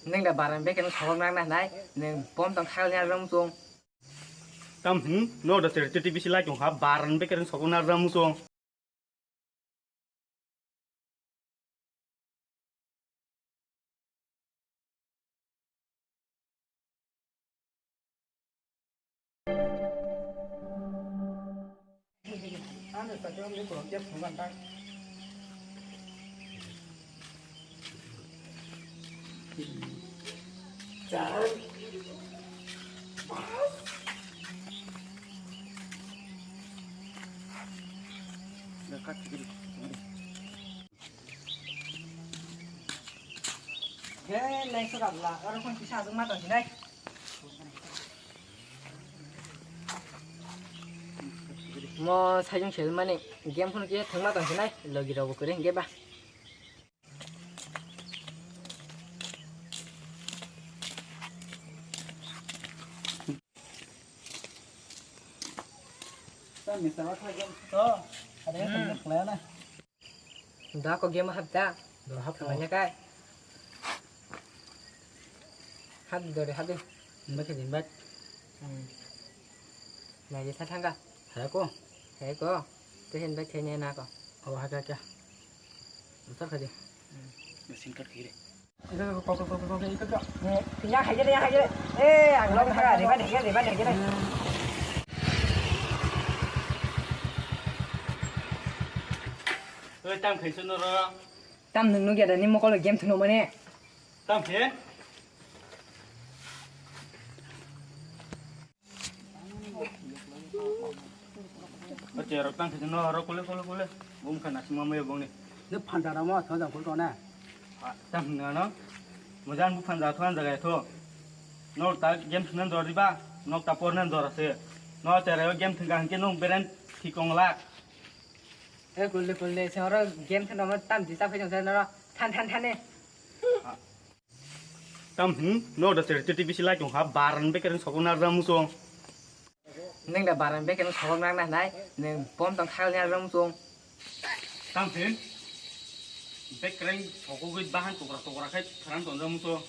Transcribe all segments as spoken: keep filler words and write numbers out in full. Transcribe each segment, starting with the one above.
Neng da baran bekereng sogok nang na nai, neng pom tong khal nya rom chong. Tam hin, no da ter titi bisi lai tong ha, baran bekereng sogok nang rom chong. He, lengso gabla, oro phone kisa aswk ma tongsinai. Mo sajung selmani game phone khe thwngma tongsinai, logi rok bo kwrwi hwnkhe ba. Da ko game hap da. Do hap. Thangya kai. Hap do re hap de. Invite khe invite. Hmm. Nai de sa thangka. Hai ko. Hai ko. Te invite khe ne na ko. Oh, ha kya kya. Utar kha de. Hmm. Mesin kat kire. Tingya hai de, hai de. Eh, ang lo thaga, reba de, reba de, reba de. Oi, tam khai suno ro. Tam nung nung ya da ni mokol game thuno mane. Tam khe? Oche rok tang khe no ro kule kule kule. Bum kha nasima me bong ni. Ne phanda ramo thon jang kul kona. Tam na no. Mujan bu phanda thon jaga tho. No ta game thunan jor diba. No ta pornan jor ase. No tere game thunga hanke no beren thikong lak. E kulde kulde se oro game thano mo tam di ta phai jong se noro than than thane. Tam hin no da tere titi bisi lai tong ha baran bekereng sokong na ramu song. Neng da baran bekereng sokong na na nai neng pom tong khal nya ramu song. Tam hin bekereng sokogwi bahan tokra tokra khai tharan tong ramu song.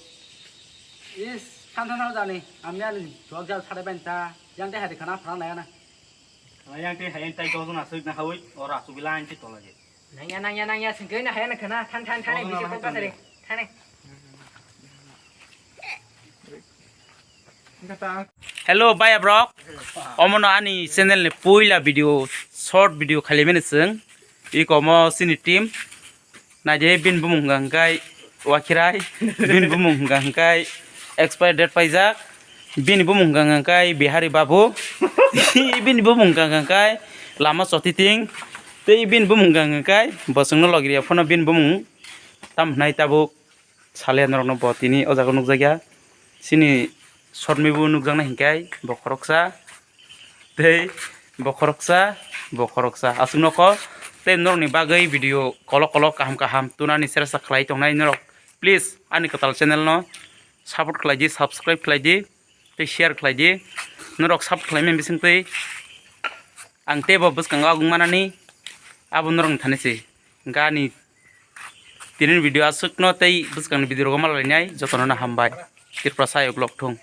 Is than than jani ami ani jog jal sare ban ta yang de hari khana phara na na. Yang tei hayang tai dojon aswk na hawi oro aswk line tei tola je. Nangya nangya nangya singkhe na hayang khana than than than bisi kok kasari than. Hello baya bro. Omono ani channel ni puila video short video khali mene sing. Iko mo sini team. Naidi bini bumung hwnkha hwnkhe Wakirai, bini bumung hwnkha hwnkhe expire date paijak, bini bumung hwnkha hwnkhe Bihari Babu, bini bumung hwnkha hwnkhe Lama Sotiting, tei bini bumung hwnkha hwnkhe bo chwngno logiriya phano bini bumung tam hwnai tabuk. Sale norokno bo tini o jaga nukjakya. Chini short movie bo nukjaknai hinkhe bo khoroksa. Tei bo khoroksa, bo khoroksa. Aswk nokho tei norokni bagwi video kolok kolok kaham kaham tunani chersa khlai tongnai norok. Please ani kwtal channel no support khlai di, subscribe khlai di, tei share khlai di. Norok support khlaimani bisingtwi ang teibo bwskango aguk manani abo norokni thani se. Gani Tini video aswkno tei bwskangni video rogo malainai jotono no hambai. Tripura sayok lok thung.